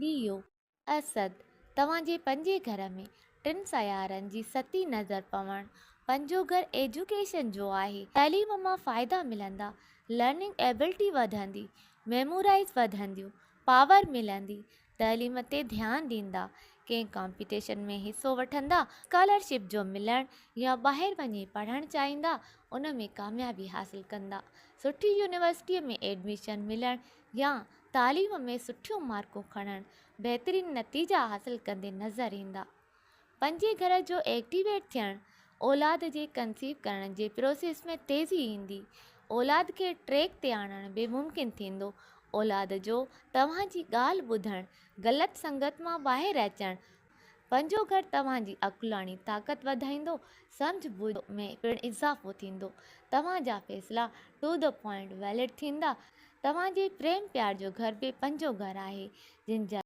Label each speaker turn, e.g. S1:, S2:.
S1: Leave, Asad, توهان جي پنجين گهر ۾ ٽن سيارن جي ستين نظر پوڻ، پنجون گهر ايجوڪيشن جو آهي، تعليم مان فائدا ملندا، لرننگ ايبلٽي وڌندي، ميمورائيز وڌنديون، پاور ملندي، تعليم تي ڌيان ڏيندا، ڪنهن ڪامپيٽيشن ۾ حصو وٺندا، اسڪالرشپ جو ملڻ يا ٻاهر وڃي پڙهڻ چاهيندا ان ۾ ڪاميابي حاصل ڪندا، سٺي يونيورسٽيء ۾ ايڊميشن ملڻ يا تعليم ۾ سٺيون مارڪون کڻڻ، بهترين نتيجا حاصل ڪندي نظر ايندا. پنجين گهر جو ايڪٽيويٽ ٿيڻ، اولاد جي ڪنسيو ڪرڻ جي پروسيس ۾ تيزي ايندي. اولاد کي ٽريڪ تي آڻڻ به ممڪن ٿيندو. اولاد جو توهان جي ڳالهه ٻڌڻ، غلط سنگت مان ٻاهر اچڻ، پنجون گهر توهان جي عقلاڻي طاقت وڌائيندو، سمجهه ٻجهه ۾ پڻ اضافو ٿيندو. توهان جا فيصلا ٽو the point valid ٿيندا. توهان جي پريم پيار جو گهر به پنجون گهر آهي، جن جا.